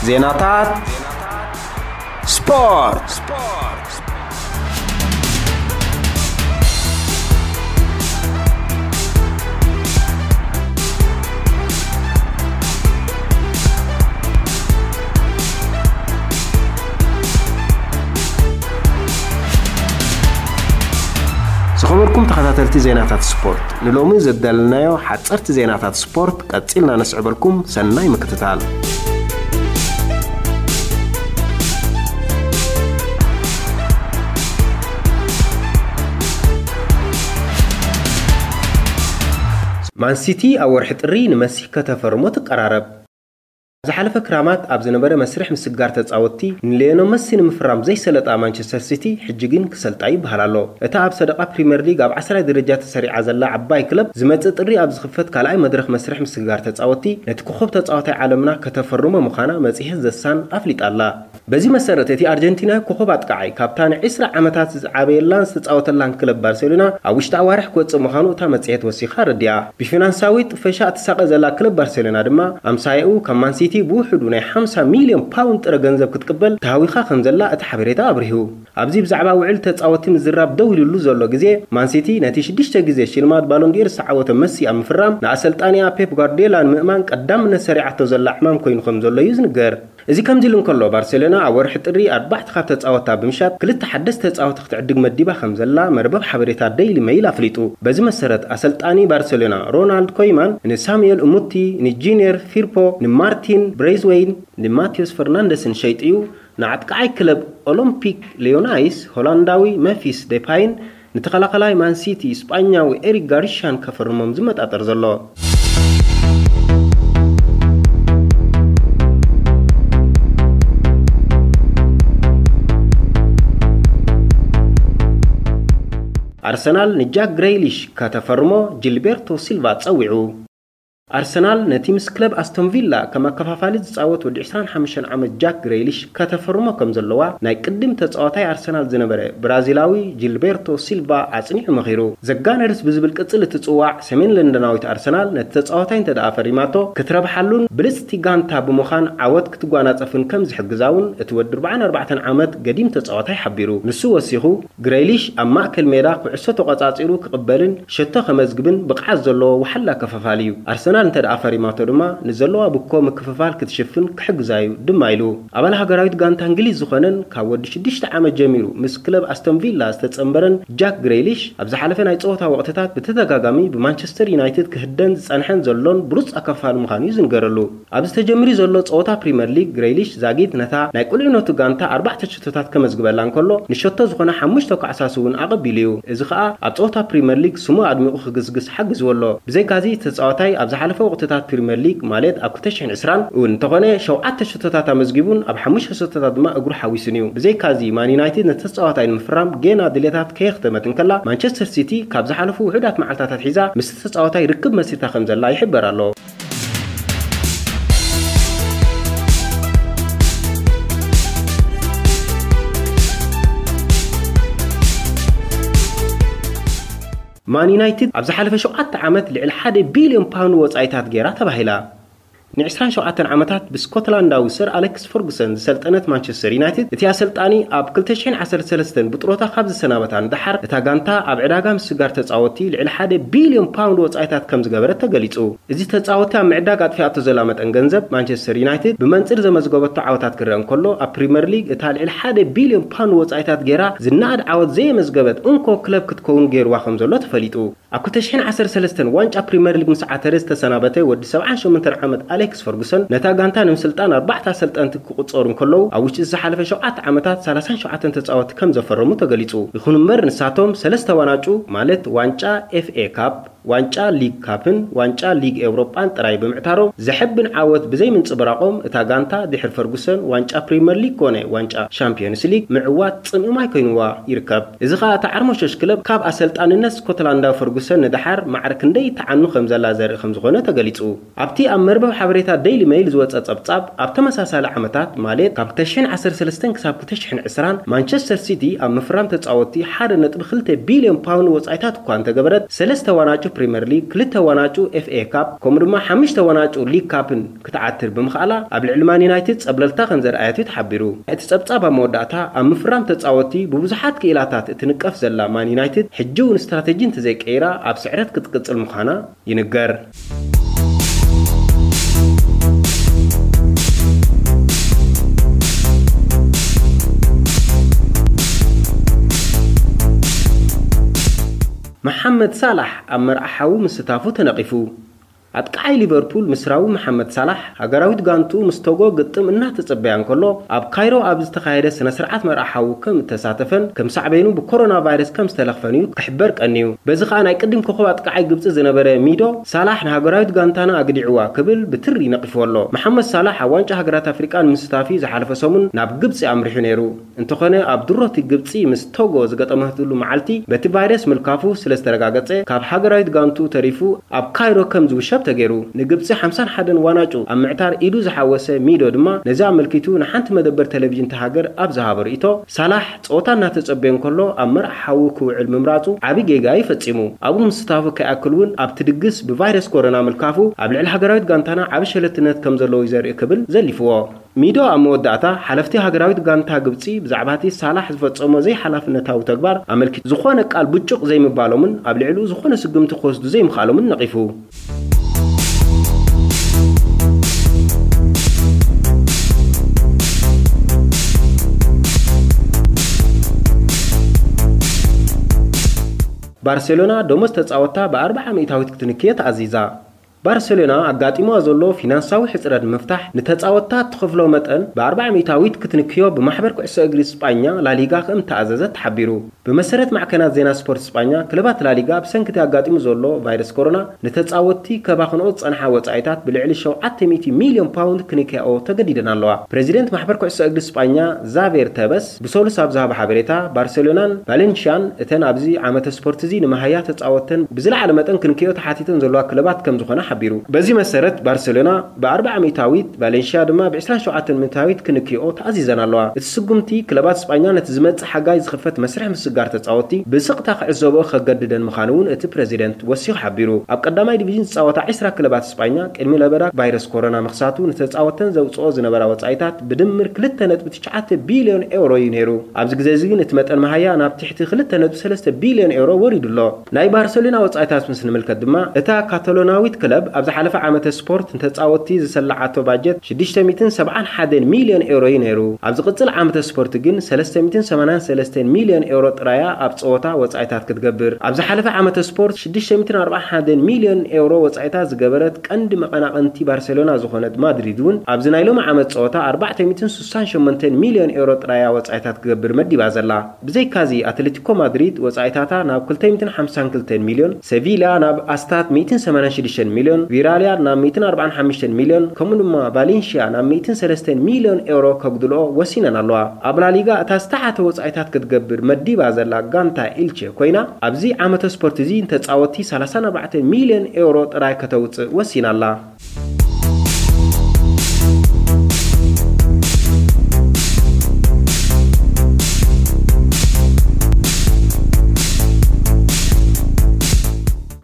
ዜናታት ስፖርት። ዝኸበርኩም ተኸታተልቲ ዜናታት ስፖርት፣ ንሎሚ ዘዳለናዮ ሓጸርቲ ዜናታት ስፖርት ቀጺልና ነስዕበልኩም። ሰናይ ምክትታል። ማን ሲቲ ኣብ ወርሒ ጥሪ ንመሲ ከተፈርሞ ትቀራረብ። ዝሓለፈ ክራማት ኣብ ዝነበረ መስርሕ ምስጋር ተጻወትቲ ንሌዮኖ መሲ ንምፍራም ዘይሰለጣ ማንቸስተር ሲቲ፣ ሕጂ ግን ክሰልጣ ይበሃል ኣሎ። እታ ኣብ ሰደቓ ፕሪምየር ሊግ ኣብ ዓስራይ ደረጃ ተሰሪዓ ዘላ ዓባይ ክለብ፣ ዝመጽእ ጥሪ ኣብ ዝኽፈት ካልኣይ መድረኽ መስርሕ ምስጋር ተጻወትቲ፣ ነቲ ኮኾብ ተጻዋታይ ዓለምና ከተፈርሞ ምዃና መጽሔት ዘሳን ኣፍሊጣ ኣላ። በዚ መሰረት፣ እቲ ኣርጀንቲናዊ ኮኾብ ኣጥቃዓይ፣ ካብታ ንዒስራ ዓመታት ዝዓበየላን ዝተጻወተላን ክለብ ባርሴሎና፣ ኣብ ውሽጢ ኣዋርሕ ክወጽእ ምዃኑ እታ መጽሔት ወሲኻ ኣረዲኣ። ብፊናንሳዊ ጥፈሻ እትሳቐ ዘላ ክለብ ባርሴሎና ድማ፣ ኣምሳያኡ ካብ ማን ሲቲ ብውሕዱ ናይ ሓምሳ ሚልዮን ፓውንድ ጥረ ገንዘብ ክትቅበል ተሃዊኻ ከም ዘላ እቲ ሓበሬታ ኣብሪሁ። ኣብዚ ብዛዕባ ውዕል ተጻወትቲ ምዝራብ ደው ኢሉሉ ዘሎ ግዜ፣ ማን ሲቲ ነቲ ሽዱሽተ ግዜ ሽልማት ባሎን ዲ'ር ዝተዓወተ መሲ ኣብ ምፍራም፣ ንኣሰልጣኒኣ ፔፕ ጓርዲዮላ ንምእማን ቀዳምነት ሰሪዓቶ ዘላ ዕማም ኮይኑ ከም ዘሎ እዩ ዝንገር። እዚ ከምዚ ኢሉ እንከሎ፣ ባርሴሎና ኣብ ወርሒ ጥሪ ኣርባዕተ ካብ ተጻወትታ ብምሻጥ ክልተ ሓደስቲ ተጻወትቲ ክትዕድግ መዲባ ከም ዘላ መርበብ ሓበሬታ ደይሊ ሜይል ኣፍሊጡ። በዚ መሰረት፣ ኣሰልጣኒ ባርሴሎና ሮናልድ ኮይማን ንሳሙኤል እሙቲ፣ ንጂኒየር ፊርፖ፣ ንማርቲን ብሬዝወይን፣ ንማቴዎስ ፈርናንደስን ሸይጡ እዩ ንኣጥቃዓይ ክለብ ኦሎምፒክ ሊዮናይስ ሆላንዳዊ መፊስ ዴፓይን ንተኸላኸላይ ማን ሲቲ ስጳኛዊ ኤሪክ ጋርሻን ከፈርሞም ዝመጣጠር ዘሎ። ኣርሰናል ንጃክ ግሬይሊሽ ከተፈርሞ ጂልቤርቶ ሲልቫ ጸዊዑ። ኣርሰናል ነቲ ምስ ክለብ ኣስቶን ቪላ ከም ኣከፋፋሊ ዝጻወት ወዲ ዕስራን ሓሙሽተን ዓመት ጃክ ግሬይሊሽ ከተፈርሞ ከም ዘለዋ ናይ ቅድም ተጻዋታይ ኣርሰናል ዝነበረ ብራዚላዊ ጂልቤርቶ ሲልቫ ኣጽኒዑ መኺሩ። ዘጋነርስ ብዝብል ቅጽል እትጽዋዕ ሰሜን ለንደናዊት ኣርሰናል ነቲ ተጻዋታይ እንተ ደኣ ፈሪማቶ ክትረብሓሉን ብልጽቲ ጋንታ ብምዃን ዓወት ክትጓናጸፍን ከም ዝሕግዛ እውን እቲ ወዲ ኣርባዓን ኣርባዕተን ዓመት ገዲም ተጻዋታይ ሓቢሩ። ንሱ ወሲኹ፣ ግሬይሊሽ ኣብ ማእከል ሜዳ ኩዕሶ ተቖጻጺሩ ክቕበልን ሸቶ ከመዝግብን ብቕዓት ዘለዎ ወሓላ ኣከፋፋሊ እዩ። ኣርሰናል እንተ ደኣ ፈሪማቶ ድማ ንዘለዋ ብኮ ምክፍፋል ክትሽፍን ክሕግዛ እዩ ድማ ኢሉ። ኣባል ሃገራዊት ጋንታ እንግሊዝ ዝኾነን ካብ ወዲ ሽዱሽተ ዓመት ጀሚሩ ምስ ክለብ ኣስቶን ቪላ ዝተጸንበረን ጃክ ግሬይሊሽ፣ ኣብ ዝሓለፈ ናይ ጸወታ ወቕትታት ብተደጋጋሚ ብማንቸስተር ዩናይትድ ክህደን ዝጸንሐን ዘሎን ብሉጽ ኣከፋፋሊ ምዃኑ እዩ ዝንገረሉ። ኣብዚ ተጀሚሩ ዘሎ ጸወታ ፕሪምየር ሊግ፣ ግሬይሊሽ ዛጊት ነታ ናይ ቁልዕነቱ ጋንታ ኣርባዕተ ሸቶታት ከመዝግበላ እንከሎ፣ ንሸቶ ዝኾነ ሓሙሽተ ኳዕሳስ እውን ኣቐቢሉ እዩ። እዚ ኸኣ ኣብ ጸወታ ፕሪምየር ሊግ ስሙ ኣድሚቑ ክግስግስ ሓጊዝዎ ኣሎ። ብዘይካዚ፣ እቲ ተጻዋታይ ኣብ ዝሓለፈ ወቕትታት ፕሪምየር ሊግ፣ ማለት ኣብ ክልተ ሽሕን ዕስራን እውን እንተኾነ፣ ሸውዓተ ሸቶታት ኣመዝጊቡን ኣብ ሓሙሽተ ሸቶታት ድማ እግሩ ሓዊሱን እዩ። ብዘይካዚ፣ ማን ዩናይትድ ነቲ ተጻዋታይ ንምፍራም ጌና ድሌታት ከየኽተመት እንከላ፣ ማንቸስተር ሲቲ ካብ ዝሓለፉ ውሑዳት መዓልታት ኣትሒዛ ምስቲ ተጻዋታይ ርክብ መስሪታ ከም ዘላ ይሕበር ኣሎ። ማን ዩናይትድ ኣብ ዝሓለፈ ሸውዓተ ዓመት ልዕሊ ሓደ ቢልዮን ፓውንድ ወጻኢታት ገይራ ተባሂላ። ንዕስራን ሸውዓተን ዓመታት ብስኮትላንዳዊ ሰር ኣሌክስ ፈርጉሰን ዝሰልጠነት ማንቸስተር ዩናይትድ፣ እቲ ኣሰልጣኒ ኣብ ክልተ ሽሕን ዓሰርተ ሰለስተን ብጥሮታ ካብ ዝሰናበታ ንደሓር፣ እታ ጋንታ ኣብ ዕዳጋ ምስጋር ተጻወትቲ ልዕሊ ሓደ ቢልዮን ፓውንድ ወጻኢታት ከም ዝገበረት ተገሊጹ። እዚ ተጻወቲ ኣብ ምዕዳግ ኣጥፊኣቶ ዘላ መጠን ገንዘብ፣ ማንቸስተር ዩናይትድ ብመንጽር ዘመዝገበቶ ዓወታት ክረአ እንከሎ፣ ኣብ ፕሪምየር ሊግ እታ ልዕሊ ሓደ ቢልዮን ፓውንድ ወጻኢታት ገይራ ዝነኣድ ዓወት ዘየመዝገበት እንኮ ክለብ ክትከውን ገይርዋ ከም ዘሎ ተፈሊጡ። ኣብ ክልተ ሽሕን ዓሰርተ ሰለስተን ዋንጫ ፕሪምየር ሊግ ምስ ዓተረ ዝተሰናበተ ወዲ ሰብዓን ሸሞንተን ዓመት ኣሌክስ ፈርጉሰን፣ ነታ ጋንታ ንምስልጣን ኣርባዕተ ኣሰልጠንቲ ክቑጸሩ እንከለዉ፣ ኣብ ውሽጢ ዝሓለፈ ሸውዓተ ዓመታት ሰላሳን ሸውዓተን ተጻወትቲ ከም ዘፈረሙ ተገሊጹ። ይኹን እምበር፣ ንሳቶም ሰለስተ ዋንጫ፣ ማለት ዋንጫ ኤፍ ኤ ካፕ፣ ዋንጫ ሊግ ካፕን ዋንጫ ሊግ ኤውሮጳን ጥራይ ብምዕታሮም ዘሐብን ዓወት ብዘይምንጽብራቖም፣ እታ ጋንታ ድሕሪ ፈርጉሰን ዋንጫ ፕሪምየር ሊግ ኮነ ዋንጫ ሻምፒዮንስ ሊግ ምዕዋት ጽምእማይ ኮይንዋ ይርከብ። እዚ ኸኣ እታ ዓርሞሸሽ ክለብ ካብ ኣሰልጣንነት ስኮትላንዳዊ ፈርጉሰን ንደሓር ማዕረ ክንደይ ትዓኑ ከም ዘላ ዘርኢ ከም ዝኾነ ተገሊጹ። ኣብቲ ኣብ መርበብ ሓበሬታ ደይሊ ሜይል ዝወጸ ጸብጻብ፣ ኣብ ተመሳሳሊ ዓመታት፣ ማለት ካብ ክልተ ሽሕን ዓሰርተ ሰለስተን ክሳብ ክልተ ሽሕን ዕስራን፣ ማንቸስተር ሲቲ ኣብ ምፍራም ተጻወትቲ ሓደ ነጥቢ ክልተ ቢልዮን ፓውንድ ወጻኢታት እኳ እንተገበረት፣ ሰለስተ ዋናጩ ፕሪምየር ሊግ፣ ክልተ ዋናጩ ኤፍ ኤ ካፕ፣ ከምኡ ድማ ሓሙሽተ ዋናጩ ሊግ ካፕን ክትዓትር ብምኽኣላ፣ ኣብ ልዕሊ ማን ዩናይትድ ጸብለልታ ከም ዘርኣየት እዩ ተሓቢሩ። እቲ ጸብጻብ ኣብ መወዳእታ፣ ኣብ ምፍራም ተጻወትቲ ብብዙሓት ክኢላታት እትንቀፍ ዘላ ማን ዩናይትድ፣ ሕጂ እውን ስትራተጂ እንተዘይቀይራ፣ ኣብ ስዕረት ክትቅጽል ምዃና ይንገር። መሓመድ ሳላሕ ኣብ መርዓ ሓዉ ምስታፉ ተነቒፉ። ኣጥቃዓይ ሊቨርፑል ምስራዊ መሓመድ ሳላሕ፣ ሃገራዊት ጋንቱ ምስ ቶጎ ግጥም እናተጸበያ እንከሎ፣ ኣብ ካይሮ ኣብ ዝተኻየደ ስነ ስርዓት መርዓ ሓዉ ከም እተሳተፈን ከም ሳዕቤኑ ብኮሮና ቫይረስ ከም ዝተለኽፈን እዩ ክሕበር ቀንዩ። በዚ ኸኣ ናይ ቅድም ኮኸብ ኣጥቃዓይ ግብጺ ዝነበረ ሚዶ፣ ሳላሕ ንሃገራዊት ጋንታና ኣግዲዕዋ ክብል ብትሪ ነቒፍዎ ኣሎ። መሓመድ ሳላሕ ኣብ ዋንጫ ሃገራት ኣፍሪቃ ንምስታፊ ዝሓለፈ ሰሙን ናብ ግብጺ ኣምሪሑ ነይሩ። እንተኾነ፣ ኣብ ድሮቲ ግብጺ ምስ ቶጎ ዝገጠመትሉ መዓልቲ በቲ ቫይረስ ምልካፉ ስለ ዝተረጋገጸ፣ ካብ ሃገራዊት ጋንቱ ተሪፉ ኣብ ካይሮ ከም ዝውሸብ ተገይሩ። ንግብጺ ሓምሳን ሓደን ዋናጩ ኣብ ምዕታር ኢዱ ዝሓወሰ ሚዶ ድማ ነዚ ኣመልኪቱ ንሓንቲ መደበር ቴሌቪዥን እታ ሃገር ኣብ ዝሃቦ ርእይቶ፣ ሳላሕ ጸወታ እናተጸበየ እንከሎ ኣብ መርዓ ሓዉ ክውዕል ምምራጹ ዓቢ ጌጋ እዩ ፈጺሙ። ኣብኡ ምስታፉ ከይኣክል እውን ኣብቲ ድግስ ብቫይረስ ኮሮና ምልካፉ ኣብ ልዕሊ ሃገራዊት ጋንታና ዓቢ ሸለልትነት ከም ዘለዎ እዩ ዘርኢ ክብል ዘሊፍዎ። ሚዶ ኣብ መወዳእታ፣ ሓለፍቲ ሃገራዊት ጋንታ ግብጺ ብዛዕባ እቲ ሳላሕ ዝፈጸሞ ዘይሓላፍነታዊ ተግባር ኣመልኪቱ ዝኾነ ቃል ብጩቕ ዘይምባሎምን ኣብ ልዕሊኡ ዝኾነ ስጉምቲ ክወስዱ ዘይምኽኣሎምን ነቒፉ። ባርሴሎና ደሞዝ ተጻወትታ ብኣርብዓ ሚእታዊት ክትንክዮ ተኣዚዛ። ባርሴሎና ኣጋጢምዋ ዘሎ ፊናንሳዊ ሕጽረት ንምፍታሕ፣ ንተጻወትታ እትኸፍሎ መጠን ብኣርብዓ ሚእታዊት ክትንክዮ ብማሕበር ኩዕሶ እግሪ ስጳኛ ላሊጋ ከም እተኣዘዘ ተሓቢሩ። ብመሰረት ማዕከናት ዜና ስፖርት ስጳኛ፣ ክለባት ላሊጋ ብሰንኪ እቲ ኣጋጢሙ ዘሎ ቫይረስ ኮሮና፣ ንተጻወትቲ ከባኽንኦ ዝጸንሓ ወጻኢታት ብልዕሊ ሸውዓተ ሚእቲ ሚልዮን ፓውንድ ክንክያኦ ተገዲደን ኣለዋ። ፕሬዚደንት ማሕበር ኩዕሶ እግሪ ስጳኛ ዛቬር ተበስ ብሰሉስ ኣብ ዝሃቦ ሓበሬታ፣ ባርሴሎናን ቫሌንሽያን እተን ኣብዚ ዓመተ ስፖርት እዚ ንመሃያ ተጻወተን ብዝለዓለ መጠን ክንክዮ ተሓቲተን ዘለዋ ክለባት ከም ዝኾነ ሓቢሩ። በዚ መሰረት፣ ባርሴሎና ብኣርብዓ ሚእታዊት፣ ቫሌንሽያ ድማ ብዕስራን ሸውዓተን ሚእታዊት ክንክዮ ተኣዚዘን ኣለዋ። እቲ ስጉምቲ፣ ክለባት ስጳኛ ነቲ ዝመጽእ ሓጋይ ዝኽፈት መስርሕ ምስጋር ተጻወትቲ ብስቕታ ክዕዘብኦ ከገድደን ምዃኑ እውን እቲ ፕረዚደንት ወሲኹ ሓቢሩ። ኣብ ቀዳማይ ዲቪዥን ዝጻወታ ዕስራ ክለባት ስጳኛ፣ ቅድሚ ለበዳ ቫይረስ ኮሮና ምኽሳቱ፣ ንተጻወተን ዘውጽኦ ዝነበራ ወጻኢታት ብድምር ክልተ ነጥቢ ትሽዓተ ቢልዮን ኤውሮ እዩ ነይሩ። ኣብዚ ግዜ እዚ ግን እቲ መጠን መሃያ ናብ ትሕቲ ክልተ ነጥቢ ሰለስተ ቢልዮን ኤውሮ ወሪዱ ኣሎ። ናይ ባርሰሎና ወጻኢታት ምስ ንምልከት ድማ፣ እታ ካታሎናዊት ክለብ ኣብ ዝሓለፈ ዓመተ ስፖርት ንተጻወትቲ ዝሰላዓቶ ባጀት ሽዱሽተ ሚእትን ሰብዓን ሓደን ሚልዮን ኤውሮ እዩ ነይሩ። ኣብ ዝቕጽል ዓመተ ስፖርት ግን ሰለስተ ሚእትን ሰማንያን ሰለስተን ሚልዮን ኤውሮ ጥራያ ኣብ ጸወታ ወጻኢታት ክትገብር። ኣብ ዝሓለፈ ዓመተ ስፖርት ሽዱሽተ ሚእትን ኣርብዓን ሓደን ሚልዮን ኤውሮ ወጻኢታት ዝገበረት ቀንዲ መቐናቐንቲ ባርሰሎና ዝኾነት ማድሪድ እውን ኣብዚ ናይ ሎሚ ዓመት ጸወታ ኣርባዕተ ሚእትን ስሳን ሸሞንተን ሚልዮን ኤውሮ ጥራያ ወጻኢታት ክገብር መዲባ ዘላ። ብዘይካዚ ኣትሌቲኮ ማድሪድ ወጻኢታታ ናብ ክልተ ሚእትን ሓምሳን ክልተን ሚልዮን፣ ሴቪልያ ናብ ኣስታት ሚእትን ሰማንያን ሽዱሽተን ሚልዮን፣ ቪራልያል ናብ ሚእትን ኣርባዓን ሓሙሽተን ሚልዮን፣ ከምኡ ድማ ቫሌንሽያ ናብ ሚእትን ሰለስተን ሚልዮን ኤውሮ ከጉድልኦ ወሲነን ኣለዋ። ኣብ ላሊጋ እታ ዝተሓተ ወጻኢታት ክትገብር መዲባ ዘላ ጋንታ ኢልቼ ኮይና፣ ኣብዚ ዓመተ ስፖርት እዚ ንተጻወትቲ ሰላሳን ኣርባዕተን ሚልዮን ኤውሮ ጥራይ ከተውጽእ ወሲና ኣላ።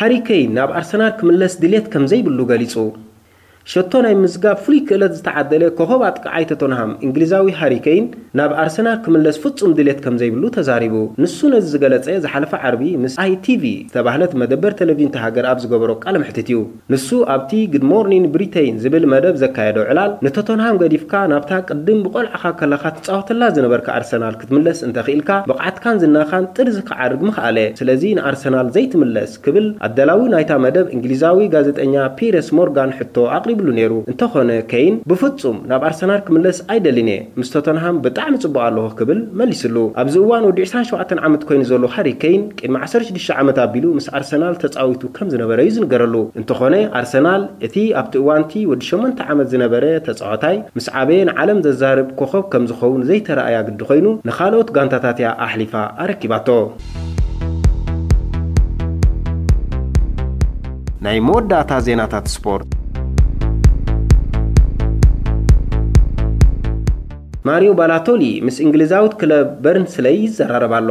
ሃሪ ኬን ናብ ኣርሰናል ክምለስ ድሌት ከም ዘይብሉ ገሊጹ። ሸቶ ናይ ምዝጋብ ፍሉይ ክእለት ዝተዓደለ ኮኸብ ኣጥቃዓይ ቶተንሃም እንግሊዛዊ ሃሪ ኬን ናብ ኣርሰናል ክምለስ ፍጹም ድሌት ከም ዘይብሉ ተዛሪቡ። ንሱ ነዚ ዝገለጸ ዝሓለፈ ዓርቢ ምስ ኣይ ቲ ቪ ዝተባህለት መደበር ቴሌቪዥን እታ ሃገር ኣብ ዝገበሮ ቃለ መሕትት እዩ። ንሱ ኣብቲ ጉድ ሞርኒንግ ብሪቴን ዝብል መደብ ዘካየዶ ዕላል፣ ንቶተንሃም ገዲፍካ ናብታ ቅድም ብቆልዓኻ ከለኻ ትጻወተላ ዝነበርካ ኣርሰናል ክትምለስ እንተኽኢልካ፣ ብቕዓትካን ዝናኻን ጥርዚ ክዓርግ ምኽኣለ። ስለዚ ንኣርሰናል ዘይትምለስ ክብል ኣዳላዊ ናይታ መደብ እንግሊዛዊ ጋዜጠኛ ፒረስ ሞርጋን ሕቶ ኣቕሪብሉ ነይሩ። እንተኾነ ኬን ብፍጹም ናብ ኣርሰናል ክምለስ ኣይደልን እየ፣ ምስ ቶተንሃም ብጣዕሚ ጽቡቕ ኣለኹ ክብል መሊስሉ። ኣብዚ እዋን ወዲ ዕስራን ሸውዓተን ዓመት ኮይኑ ዘሎ ሃሪ ኬን ቅድሚ ዓሰርተ ሽዱሽተ ዓመት ኣቢሉ ምስ ኣርሰናል ተጻዊቱ ከም ዝነበረ እዩ ዝንገረሉ። እንተኾነ ኣርሰናል እቲ ኣብቲ እዋንቲ ወዲ ሸሞንተ ዓመት ዝነበረ ተጻዋታይ ምስ ዓበየ ንዓለም ዘዛርብ ኮኸብ ከም ዝኸውን ዘይተራእያ ግዲ ኮይኑ ንኻልኦት ጋንታታት እያ ኣሕሊፋ ኣረኪባቶ። ናይ መወዳእታ ዜናታት ስፖርት። ማሪዮ ባላቶሊ ምስ እንግሊዛዊት ክለብ በርንስለይ ይዘራረብ ኣሎ።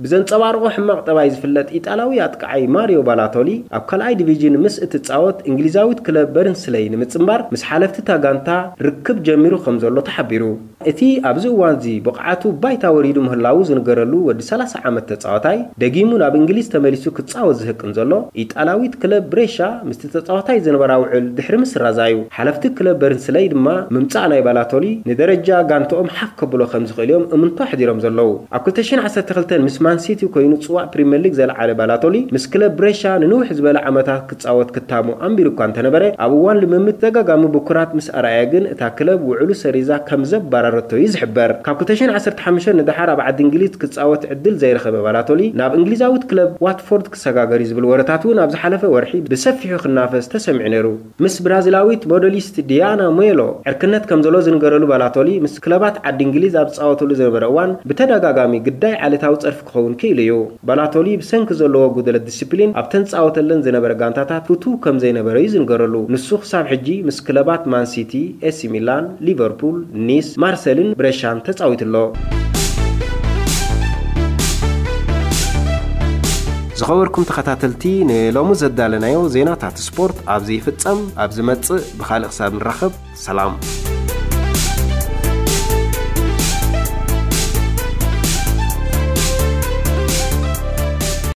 ብዘንጸባርቖ ሕማቕ ጠባይ ዝፍለጥ ኢጣላዊ ኣጥቃዓይ ማሪዮ ባላቶሊ ኣብ ካልኣይ ዲቪዥን ምስ እትጻወት እንግሊዛዊት ክለብ በርንስለይ ንምጽንባር ምስ ሓለፍቲ እታ ጋንታ ርክብ ጀሚሩ ከም ዘሎ ተሓቢሩ። እቲ ኣብዚ እዋንዚ ብቕዓቱ ባይታ ወሪዱ ምህላዉ ዝንገረሉ ወዲ ሰላሳ ዓመት ተጻዋታይ ደጊሙ ናብ እንግሊዝ ተመሊሱ ክጻወት ዝህቅን ዘሎ ኢጣላዊት ክለብ ብሬሻ ምስቲ ተጻዋታይ ዝነበራ ውዕል ድሕሪ ምስራዛዩ። ሓለፍቲ ክለብ በርንስለይ ድማ ምምጻእ ናይ ባላቶሊ ንደረጃ ጋንትኦም ሓፍ ከብሎ ከም ዝኽእል እዮም እምንቶ ኣሕዲሮም ዘለዉ። ኣብ ክልተ ሽሕን ዓሰርተ ክልተን ምስ ማንሲቲ ኮይኑ ጽዋእ ፕሪምየር ሊግ ዘልዓለ ባላቶሊ ምስ ክለብ ብሬሻ ንንውሕ ዝበለ ዓመታት ክጻወት ክታሙ ኣንቢሩ እኳ እንተነበረ ኣብ እዋን ልምምድ ተጋጋሚ ብኩራት ምስ ኣርኣየ ግን እታ ክለብ ውዕሉ ሰሪዛ ከም ዘባረረቶ እዩ ዝሕበር። ካብ ክልተ ሽሕን ዓሰርተ ሓሙሽተን ንደሓር ኣብ ዓዲ እንግሊዝ ክጻወት ዕድል ዘይረኸበ ባላቶሊ ናብ እንግሊዛዊት ክለብ ዋትፎርድ ክሰጋገር እዩ ዝብል ወረታት እውን ኣብ ዝሓለፈ ወርሒ ብሰፊሑ ክናፈስ ተሰሚዑ ነይሩ። ምስ ብራዚላዊት ሞዴሊስት ዲያና ሜሎ ዕርክነት ከም ዘሎ ዝንገረሉ ባላቶሊ ምስ ክለባት ዓዲ እንግሊዝ ኣብ ዝጻወተሉ ዝነበረ እዋን ብተደጋጋሚ ግዳይ ዓሌታዊ ጸርፊ ክኸውን ክኢሉ እዩ። ባላቶሊ ብሰንኪ ዘለዎ ጉድለት ዲስፕሊን ኣብተን ዝጻወተለን ዝነበረ ጋንታታት ፍቱው ከም ዘይነበረ እዩ ዝንገረሉ። ንሱ ክሳብ ሕጂ ምስ ክለባት ማንሲቲ፣ ኤሲ ሚላን፣ ሊቨርፑል፣ ኒስ፣ ማርሰልን ብሬሻን ተጻዊቱ ኣሎ። ዝኸበርኩም ተኸታተልቲ፣ ንሎሚ ዘዳለናዮ ዜናታት ስፖርት ኣብዚ ይፍጸም። ኣብ ዝመጽእ ብኻልእ ክሳብ ንራኸብ፣ ሰላም።